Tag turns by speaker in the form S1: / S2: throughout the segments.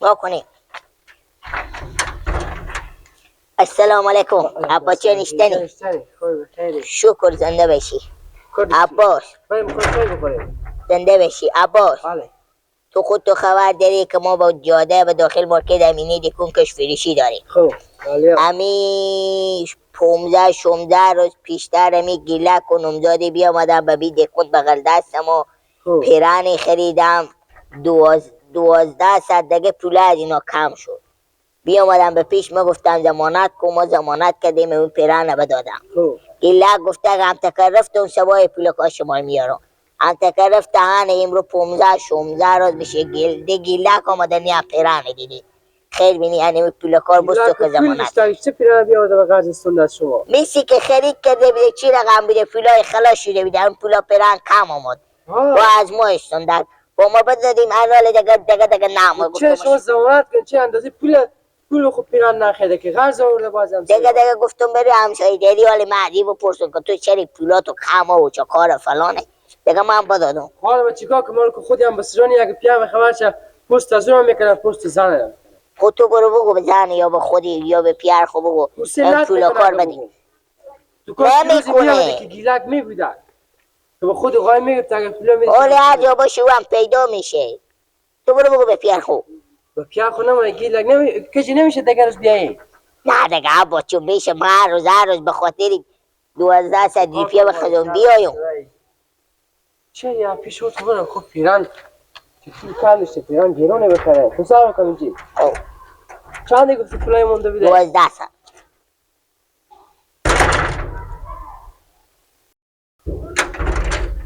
S1: وا کنیم. السلام علیکم عباس جان. اشتنی شکر زنده بشی عباس. زنده بشی عباس. تو خود تو خبر داری که ما با جاده به داخل مارکت امینی دکون کش فروشی داریم.
S2: خب
S1: امی 15 16 روز پیشتر امی گیلک و نمزادی بیامدم به بی دکون بغل دستم و پیرانی خریدم. 1200 دیگه پول از اینا کم شد. بیامدم به پیش ما گفتم ضمانت کو، ما ضمانت کردیم اون پیرانه بدادم. گیلک گفته هم تکرفت اون سبای پول که شما میارم. هم تکرفت هن امرو 15 16 روز میشه گیلک آمده نیا پیرانه دیدی. خیر بینی انمی پول کار بستو که ضمانت.
S2: چه پیرانه بیاورده به قرض از شما؟
S1: میسی که خرید کرده بیده چی رقم بیده پولای خلاص شده بیده اون پولا پیران کم آمد. و از ما استندن با ما بدادیم انال دیگه دیگه دیگه نام.
S2: چه شما ضمانت کن چه اندازه پول خوب پیران نخریده که قرض آورده بازم.
S1: دیگه دیگه گفتم بری همسایه داری حال مهدی بپرسون که تو چرا پولاتو کم و چه کار فلانه. دیگه من بدادم.
S2: حالا ما چیکار کنم؟ مال که خودی هم بسرانی اگه پیام خبر شه پست از اونم میکنم پست زنم.
S1: خود تو برو بگو به زن یا به خودی یا به پیار خو بگو این پولا کار بدی.
S2: تو کار نمیکنه که گیلک میبودن تو به خود قایم میگفت اگه پولا میدی.
S1: حالا هر جا باشه او هم پیدا میشه. تو برو بگو به پیار خو.
S2: به پیار خو نمونه گیلک نمی کسی نمیشه دیگه روز بیایی.
S1: نه دیگه عباس چون میشه ما هر روز هر روز به خاطر 12 صد روپیه بخوام بیایم.
S2: چه یا پیش تو برو خب پیران که پول کم داشته پیران گرونه بخره. تو صبر کن اینجا. چند گفتی پولای مونده بوده؟
S1: 12 صد.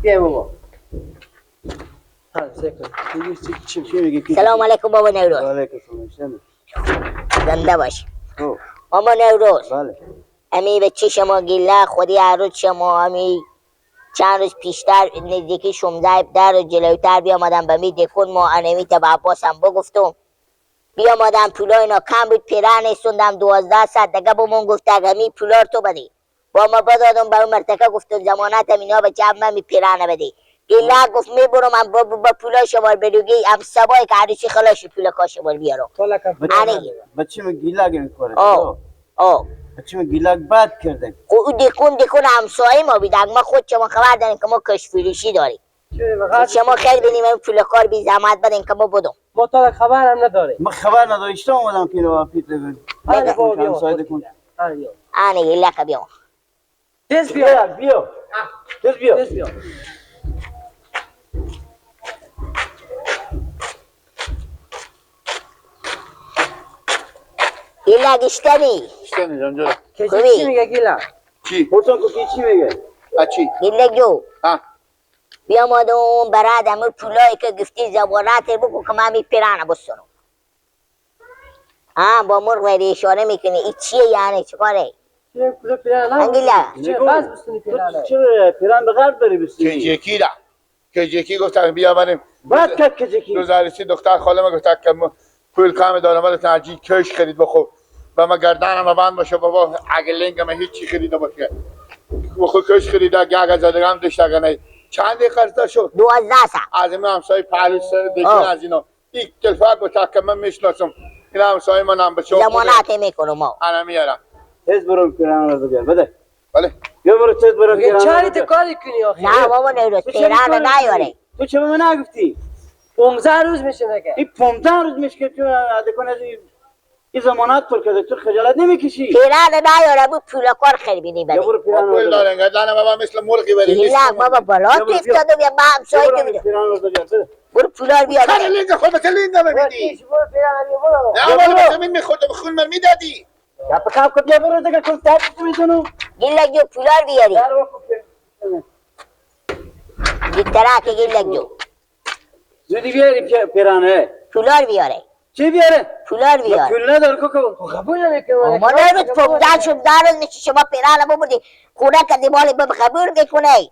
S2: بیا بابا.
S1: سلام علیکم بابا نوروز.
S3: علیکم السلام.
S1: زنده باشی. بابا نوروز.
S3: بله.
S1: امی به چه شما گیله خودی هر روز شما امی چند روز پیشتر نزدیکی 16 17 روز جلوتر بیامدم به می دکون ما انمی تا به عباس هم بگفتم. بیامدم پولای اینا کم بود پیران استوندم 12 صد دیگه بمون گفت اگه می پولا تو بدی. با ما بدادم به اون مرتکه گفتم ضمانتم اینا به جمع من می پیرانه بدی. گیله گفت میبرم هم با پولا شما بروگی هم سبای که عروسی خلاص پولا کا شما بیارم.
S3: بچه من گیلک میخوره.
S1: آه
S3: بچه من گیلک بد کرده.
S1: خب دکون دکون همسایه ما بیدن ما خود شما خبر داریم که ما کش فروشی داریم. شما خیر بینیم این پول کار بی زحمت بدین که ما بدم.
S2: ما تا خبر هم نداریم.
S3: ما خبر نداشتم اومدم که اینو پیت بگم. همسایه دکون.
S1: آنه گیلک بیا.
S2: دست بیا
S3: بیا. دست بیا.
S2: دست بیا.
S1: گیلک اشتنی.
S4: اشتنی جان جان.
S2: چی میگه گیلک؟
S4: چی؟
S3: پرسان کو کی چی میگه؟
S4: چی؟
S1: گیلک جو.
S4: ها.
S1: بیامدم براد امو پولایی که گفتی زبانت بگو که من می پیرانه بستنم. ها با مرغ وری اشاره میکنی این چیه یعنی چیکاره؟
S2: چه پولا پیرانه؟
S1: انگیلا.
S2: چه باز بستنی پیرانه؟
S3: چه پیران به غرب داری بستنی؟
S4: کجکی را. کجکی گفتم بیا منم.
S3: بعد کرد کجکی.
S4: روز دختر خاله ما گفت که پول کم دارم ولی ترجیح کش خرید بخو. و ما گردنم بند باشه بابا اگه لنگم هیچی خریده باشه. بخو کش خریده گگ زدگم داشت نه. چند قرض شد؟
S1: 12 صد.
S4: از این همسایه پهلو سر دیگه از اینا. یک تلفن گفت که من میشناسم. این همسایه منم بچه.
S1: ضمانت میکنم ما.
S4: انا میارم.
S3: تز برو پیران رو بیار بده.
S4: بله.
S3: بیا برو تز برو پیران.
S2: چاری تو کاری کنی آخه؟
S1: نه بابا نوروز پیران نیاره.
S3: تو چه به من نگفتی؟
S2: 15 روز میشه دیگه.
S3: این 15 روز میشه که تو دکان از این ضمانت پر کرده تو خجالت نمیکشی؟
S1: پیران نیاره بود پول کار خربینی بده.
S3: برو پیران
S4: پول دارن گردن بابا مثل مرغی بری.
S1: نه بابا بالا تو افتادم یا با همسایه تو میدم.
S3: پیران رو بیار بده.
S1: برو پولا بیار.
S4: کار لنگ خود لنگ میدی.
S2: برو پیران برو.
S4: نه بابا زمین میخورد خون من میدادی.
S3: یا پکاب کو بیا برو دیگه کل تاپ میزنم.
S1: گیلک جو پولا بیاری. گیترا که گیلک جو.
S3: زودی بیاری پیرانه.
S1: پولا بیاره.
S3: چی بیاره؟
S1: پولا بیاره.
S3: پول نداره کوکو.
S2: قبول نمیکنه.
S1: ما نمی‌دونم 15 16 روز میشه شما پیرانه ببردی خونه کردی مال به قبول میکنه.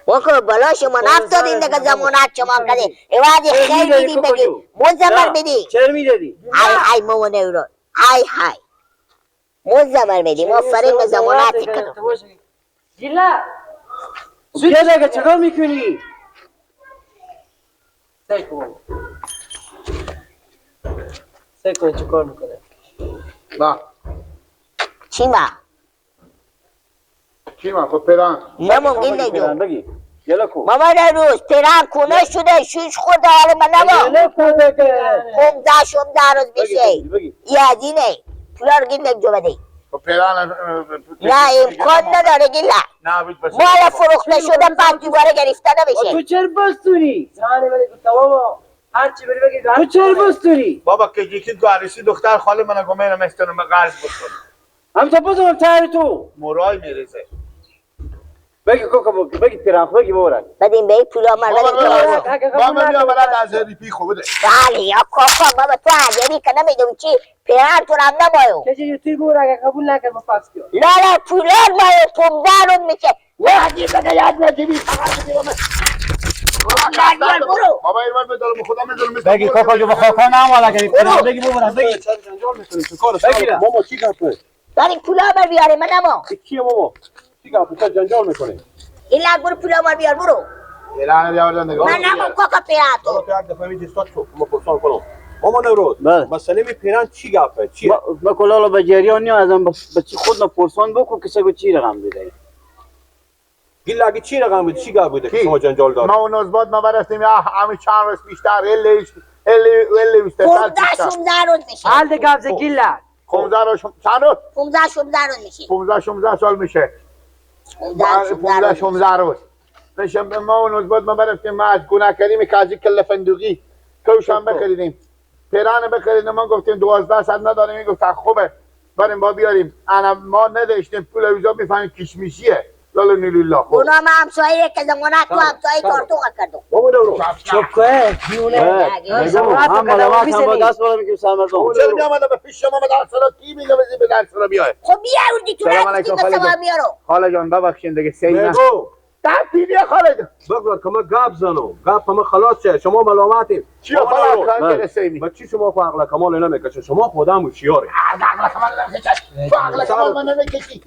S1: بکو بالا شما نفتادیم دیگه زمانت شما کردی. ایوادی خیلی میدی بگی. مزمر میدی.
S3: چرا میدادی؟
S1: های های مو نورو. های های. مزمر میدی. ما فریم زمانت کردم.
S2: گیلا.
S3: بیا دیگه چیکار میکنی؟
S2: سعی کن سعی کن چه کار میکنه؟
S4: با
S1: چی ما؟
S4: چی ما؟ خب پیران
S1: نه ممکن نیجو
S3: بگی یلا کو
S1: ماما روز پیران کونه شده شوش خورده حال من نما 15-16 روز میشه یه از اینه پولا رو گیر نگجو بده.
S4: خب پیران
S1: نه امکان نداره گیلا مال فروخته شده بعد دوباره گرفته نمیشه.
S3: تو چرا بستونی؟
S2: زنی ولی گفت بابا هرچی بری بگی.
S3: تو چرا بستونی؟
S4: بابا که یکی تو عروسی دختر خاله من گمه نمیستونم قرض بکنم.
S3: هم تا بزنم تهر تو
S4: مورای میرسه.
S3: بگی کوکا بگی پیران بگی بورن
S1: بدیم به پولا من بدیم.
S4: بابا بیا برات از ریپی خوب بده.
S1: بله یا کوکا بابا تو عجبی که نمیدونم چی پیران تو رم نمایو
S2: کسی توی بور اگه قبول نکرد ما پس کیو
S1: لا لا پولار مایو 15 روز میشه.
S4: نه دیگه یاد نگیری فقط دیگه برو بابا این ور بدارم خدا میدونم.
S3: بگی کوکا جو بخواه نه والا گری بگی بورن بگی بگی
S5: ماما چی گپه
S1: داریم پولا بر بیاره من نما
S5: کیه ماما چی گپه چه جنجال میکنی؟
S1: این لگ برو پولا مار بیار برو
S4: پیران بیاوردن نگاه
S1: من نما کوکا پیران تو
S5: تو یک دفعه میدی استاد تو ما پرسان کنم ماما نوروز مسئله می پیران چی گپه چیه؟
S3: ما کلالا به جریان نیم ازم بچی خود پرسان بکن که سگو چی رقم بده.
S5: گیل اگه چی رقم بوده چی گپ بوده که شما جنجال دارید؟
S4: ما اون از ما برفتیم یا همین چند روز بیشتر الی الی بیشتر
S1: 15-16 روز میشه.
S2: حال گپ ز گیل
S4: 15 روز چند روز؟
S1: 15-16 روز میشه.
S4: 15-16 سال میشه. 15-16 روز میشه. ما اون از ما برفتیم ما از گناه کریم کازی کل فندوقی کوشان بخریدیم پیران بخریدیم. ما گفتیم 12 صد نداریم. میگفت خوبه بریم با بیاریم. انا ما نداشتیم پول ویزا میفهمیم کشمیشیه لالا نیلولا.
S1: اونا ما همسایه که زمانه تو همسایه کارتو کردم.
S5: بابا نورو
S2: چوکه دیونه
S3: هم ملامت هم با دست بالا میگیم سرمردم.
S4: چرا میامدم به پیش شما در سرا کی میگه بزی به در سرا بیای؟
S1: خب بیا اونجی تو رفتی که سوا میارو.
S4: خاله جان ببخشین دیگه سینا در پیری خاله جان
S5: بگذار که من گپ زنم گپ من خلاص شه. شما ملامتی
S4: چی خاله کار سیمی
S5: بچی شما خو عقل کمال نمیکشه. شما خودم هوشیاری
S4: عقل کمال نمیکشه. عقل کمال من نمیکشی.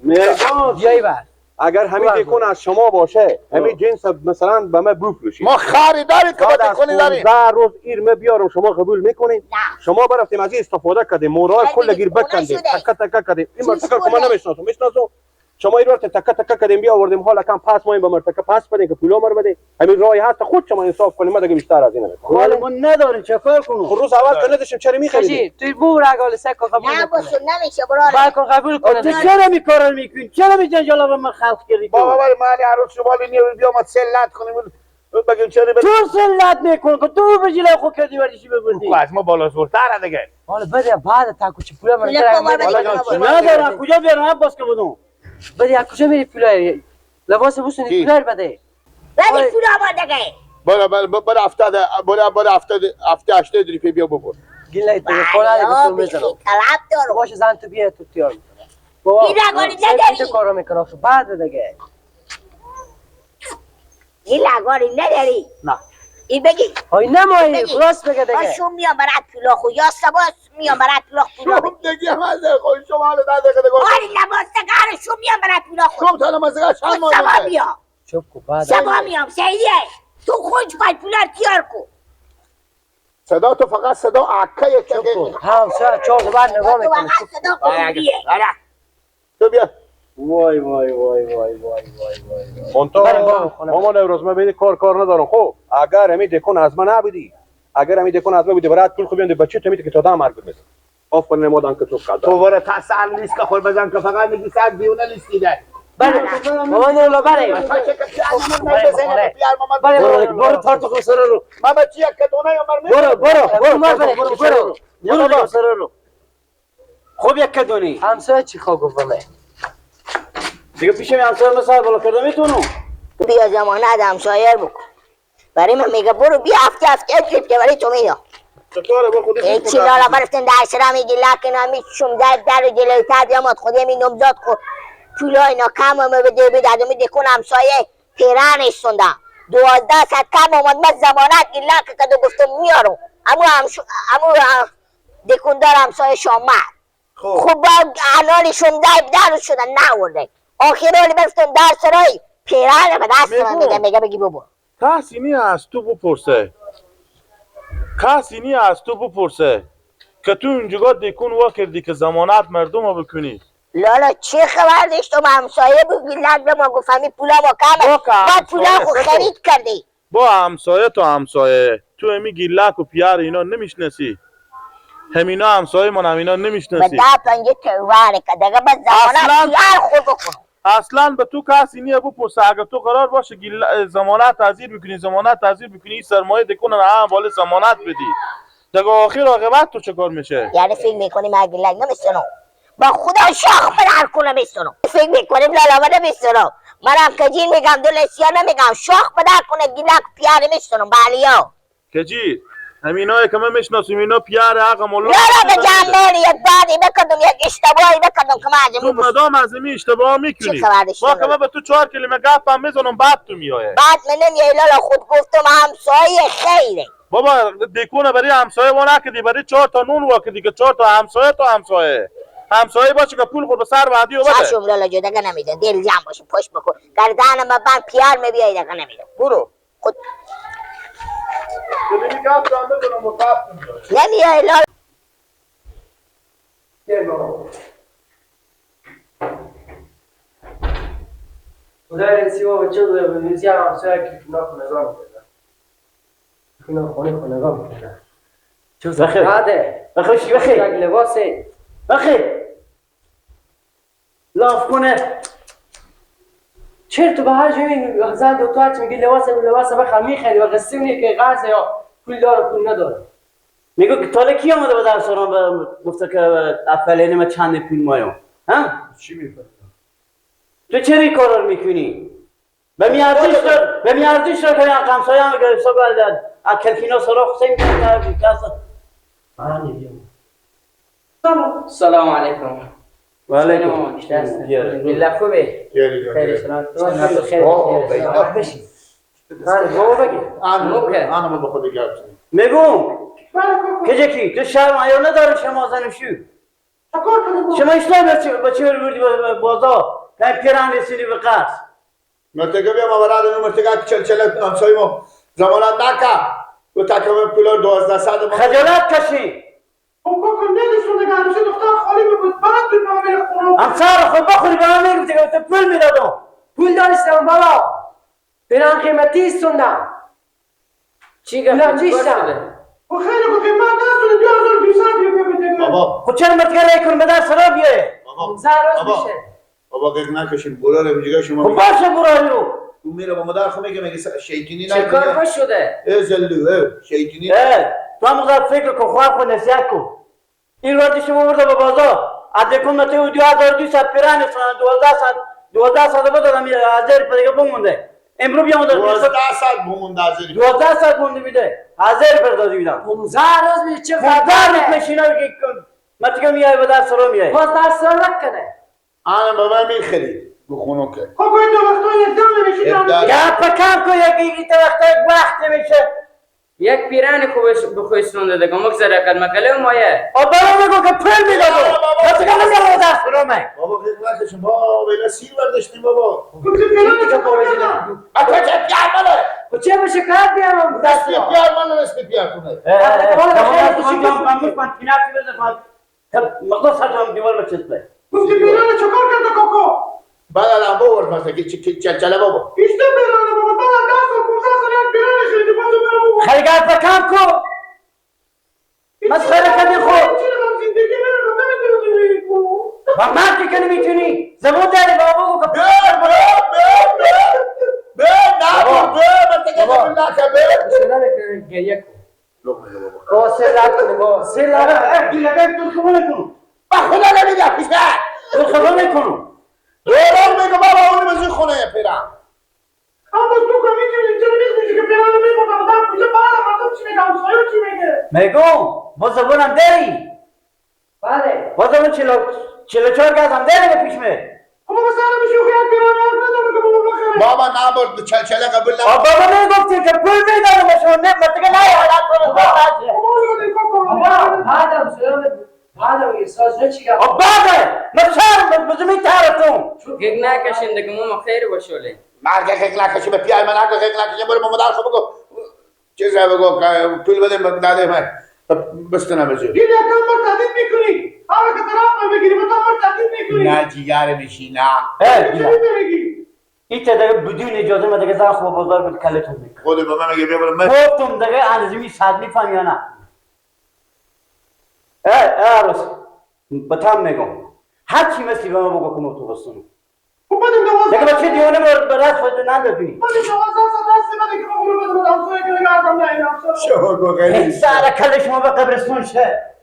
S2: بیای بعد
S5: اگر همین دکون از شما باشه همین جنس مثلا به من بفروشید
S4: ما خریداری که دکونی داریم
S5: 15 روز ایرمه بیارم شما قبول میکنید؟ شما برفتیم از این استفاده کردیم مورای کل گیر بکندیم تکه تکه کردیم. این مرتکه که من نمیشناسم میشناسم شما این ورته تکه تکه کردیم بیاوردیم حالا کم پس ما این به مرتکه پس بدیم که پولا مر بده. همین راهی هست خود شما انصاف کنیم. ما دیگه بیشتر از این نمیخوام.
S3: حالا ما نداریم چه کار کنم؟
S5: خب روز اول که نداشتیم چرا میخریدیم؟
S2: توی بور اگه سکو قبول
S1: نه باسو نمیشه برو
S2: کن قبول کنه.
S3: تو چرا میکارن میکنی؟ چرا می جنجالا به من خلق کردی؟
S4: بابا برای مالی عروس شما نی بیا ما سلت کنیم بگیم چرا
S3: تو سلت میکنی که تو به جلوی خود کردی ولی چی ببردی؟
S4: از ما بالا زورتره دیگه.
S2: حالا بده بعد تا کوچه پولا من
S3: ندارم کجا بیارم عباس که بودم
S2: بده از کجا میری پولا لباس بوسونی پولا بده
S1: بده پولا ما دیگه.
S4: برو برو برو 70 برو برو 70 80 ریپی بیا ببر.
S2: گیل تو پولا دیگه تو میزنم
S1: طلب دارم
S2: باشه زن تو بیا تو تیار بابا
S1: این لگانی نداری
S2: تو کارو میکنه بعد دیگه
S1: این لگانی نداری
S3: نه
S1: این بگی
S2: های نمایی راست بگه دیگه
S1: باشون میام برات پولا خو یا سبا میام برات پولا پولا
S4: دیگه هم از خود شما حالا ده دقیقه دیگه
S1: آره لباس قرار شو میام برات پولا خو
S4: شما تا نماز چند ماه
S1: سبا میام
S2: چوب کو بعد
S1: سبا میام سعیده تو خود باید پولا تیار کو
S4: صدا تو فقط صدا عکه که
S2: هم سه چهار بار نگاه میکنی
S1: صدا خوبیه
S4: تو بیا
S3: وای وای وای وای وای وای وای
S5: مونتا ماما نوروز من به کار ندارم. خب اگر همین دکون از من نبودی اگر همین دکون از من بودی برات پول خوب بیاندی بچه تو میتی که تا دم مرگ میزن. آفرین مادن که تو قدر
S4: تو برو تسل نیست که خود بزن که فقط میگی صد دیونه لیستیده.
S2: بله بابا نورلا بله
S3: بله برو تار تو سر رو
S4: ما بچی یک دونه یا مرمی
S3: برو برو برو برو برو سر رو خوب یک دونه
S2: همسایه چی خواه گفت من
S3: دیگه پیش همسایه مثال بالا کرده میتونم
S1: بیا زمانه همسایه بکن برای من میگه برو بیا هفته هفته ادریب که برای تو میدم
S5: چطوره برو خودی
S1: چی لالا برفتن در سرا میگی لکن همی شمده در جلوتر بیامد خودی می نمزاد خود پولای اینا کم همه بده بده ادمی دکون همسایه تهران استونده 12 صد کم آمد من زمانت گیلک کدو گفتم میارم امو امو دکوندار همسایه شامد خب با الان شمده در شدن نورده آخر حالی بفتم در سرای پیرانه به دست من میگه میگه بگی بابا
S5: تحسینی از تو بپرسه
S6: کسی نی از تو بپرسه که تو اینجا دیکون وا کردی که ضمانت مردم رو بکنی.
S1: لالا چه خبر داشتم همسایه بود گیلک به ما گفت همین پولا ما کمه
S6: با
S1: ما پولا خو خرید کردی.
S6: با همسایه تو همسایه تو همی گیلک و پیار اینا نمیشناسی، همینا همسایه من همینا نمیشناسی.
S1: به ده پنجه تواره که دیگه به ضمانت پیار خود بکنم.
S6: اصلا به تو کسی نیه بپرسه. اگه تو قرار باشه ضمانت تعزیر بکنی، ضمانت تعزیر بکنی، سرمایه دکون هم بالا ضمانت بدی دیگه آخر عاقبت تو چه کار میشه؟
S1: یعنی فکر میکنی من گیلک نمیشنم؟ با خدا شاخ پدر کنم نمیشنم. فکر میکنیم لالا من نمیشنم. منم کجین میگم دل سیاه نمیگم، شاخ پدر کنه گیلک پیار نمیشنم. بالیا
S6: کجی همینایی که من میشناسیم اینا پیار حق مولا.
S1: لالا به جنبال یک بعدی بکردم، یک اشتباهی بکردم که من
S6: تو مدام از این اشتباه میکنی. با که من به تو 4 کلمه گپ هم میزنم بعد تو میایه.
S1: بعد من نمیای لالا، خود گفتم همسایه خیره.
S6: بابا دیکونه برای همسایه وا نکردی، برای 4 تا نون وا کردی که 4 تا همسایه تو همسایه همسایه باشه که پول خود به سر بعدی و بده.
S1: چشم لالا جو دیگه نمیدم، دل جمع باشه پشت بکن گردنم بند پیار میبیای دیگه نمیدم.
S6: برو
S1: خود
S6: نمیای
S1: لالا.
S2: خدای رسی بابا چه داره به هم همسایه که کنار خونگاه میکردن، کنار خونه خونگاه میکردن. چه زخه
S3: بخیر بخیر
S2: یک لباسه
S3: بخیر لاف کنه.
S2: چرا تو به هر جایی زن دو تا میگی لباس لباس بخر میخری و قصه اینه که قرض یا پول داره پول نداره.
S3: میگو که تاله کی آمده به درساران گفته که افلینه ما چند پول مایو ها؟
S4: چی میفهمی؟
S3: تو چرا این کارا رو میکنی؟ به می ارزش دار که همسایه هم گرفته بعد از کلکینا سراغ حسین میکنه.
S7: سلام علیکم.
S3: و علیکم.
S7: بالله خوبه؟ خیلی سلام. خیلی
S2: بابا بگی.
S4: انا با خود گپ.
S3: میگم که کی تو شرم حیا نداره شما زنشو. شما اشتباه بچه بردی بازار که پیران رسیدی به قرض.
S4: مرتکب ما برادر مرتکب چل چل همسایه ما ضمانت نکرد. تو تکم پول 1200 ما
S3: خجالت کشی. همسر خود بخوری به من میگفتی که پول میدادم.
S2: پول داشتم بابا، پیران قیمتی سوندم.
S7: چی گفت؟ چی شده؟
S4: بابا
S3: خود چرا مرتکه رای کن به در سرا بیایه؟
S4: بابا بابا قیق نکشیم برو رو اینجا شما.
S3: خب باشه برو رو
S4: تو میره با مادر خو میگه میگه شیطانی
S7: چه کار باش شده؟
S4: ای زلو شیطانی.
S3: تو هم مقدار فکر کن، خواه خود نصیحت کن. این وقتی شما برده به بازار از یکم متو 2200 پیران سن 1200 بدادم از زیر پدیگه بمونده. امروز بیام
S4: 1200 بمونده از زیر
S3: 1200 مونده میده از زیر پر دادی میدم.
S2: 15 روز میشه چه
S3: فرق میشینه که متیگه میای به در سرا میای
S2: باز در سرا نکنه.
S4: انا بابا میخرید بخونو که
S8: خب این دو وقتا یک دم نمیشه.
S3: گپ کم کن، یک وقتا یک وقت نمیشه.
S7: یک پیران خوب بخویستون دیگه مگذره کد مکله مایه.
S3: آ برام بگو که پول میدادم. متیگه نمیدادم در سرا می.
S4: بابا قیق نکشیم بابا بیلا سیر برداشتیم بابا.
S8: گفتی پیران چه کار کردم؟
S4: تو چه پیار منه؟
S2: خب چه به شکایت بیارم؟
S4: دست پیار منه دست پیار کنه.
S3: مقدار سرتم دیوار بچسبه.
S8: گفتی پیران چه کار کرده کاکا؟
S4: بعد الان باور مثلا که چل چله بابا.
S8: ایشته پیران بابا بعد 10 سال 15 سال یک پیران خریدی باز بابا.
S3: خیلی گپ کم کن. مسخره کردی خود.
S8: زندگی من رو نمیتونی زندگی کنی.
S3: با مرد که نمیتونی زبون داری بابا بگو که
S4: به به به به نه به مرتکب بالله که به
S2: چرا نکنی گریه کن. بابا سه لب کنه بابا سه لب.
S3: تو خبر نکن.
S4: با خدا نمیگم پیش
S3: تو خبر نکن.
S4: دوران میگه بابا اونو بزن خونه پیرم.
S8: اما تو که میگی چرا میگی که پیرم میگم بعد کجا بالا مردم چی میگه همسایه چی میگه؟
S3: میگم با زبونم داری.
S2: بله
S3: با زبون 44 گز هم داری به پیش می.
S8: خب بابا سر میشه خیال پیرم نداره که بابا بخره.
S4: بابا نبرد چل چله قبول نبرد.
S3: بابا نگفتی که پول میدادم به شما نه مرتکه نه حالت رو
S2: بابا بعدم سلام بعدم یه ساز نه چی گفت؟
S3: بعده من شرم بزمی تارتون.
S7: گگ نکشین دیگه ما خیر باشوله.
S4: مرگ قیق نکشی به پیای من نگو قیق نکشی برو به مادر خود بگو. چیز را بگو پول بده داده من بستنم بزو.
S8: گیل یکم مر تهدید میکنی. هر که طرف بگیری با تو مر تهدید میکنی.
S4: نه جیگر میشی نه.
S3: اه
S8: چی میگی؟
S3: ایت دیگه بدون اجازه من دیگه زن خوب بازار بود کلتون میکنم.
S4: خود به من میگه بیا برو من.
S3: گفتم دیگه اندازه صد میفهمی یا نه؟ اه اه عروس بتام میگم هر چی مثلی به من بگو که ما تو بستونم.
S8: خب بدیم 12.
S3: دیگه بچه دیوانه بر راست خود ندادی.
S8: بدیم 12 ساعت دست بده که ما برو بده همسایه که دیگه آدم نه این همسایه.
S4: شما گو خیلی.
S3: سر کل شما به قبرستون شه.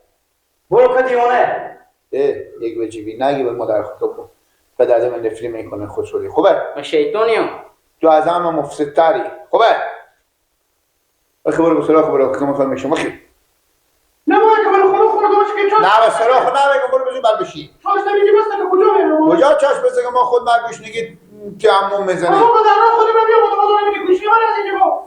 S3: برو که دیوانه.
S4: یک وجیبی نگی به مادر خود بگو. به درد من نفری میکنه خسروی. خوبه؟
S7: من شیطانیم.
S4: تو از همه مفسدتری. خوبه؟ آخه برو به سراغ برو که میخوام میشم. آخه
S8: نه ما که برو خونه خورده باشه که چون
S4: نه به سراغ نه بگو برو بزن بر بشی.
S8: چاش نمیگی بس که کجا میرم؟
S4: کجا چاش بزنه ما خود مرگوش نگید که عموم میزنه.
S8: آقا در راه خودم بیا بودم بازار نمیگی گوشی من از اینجا با.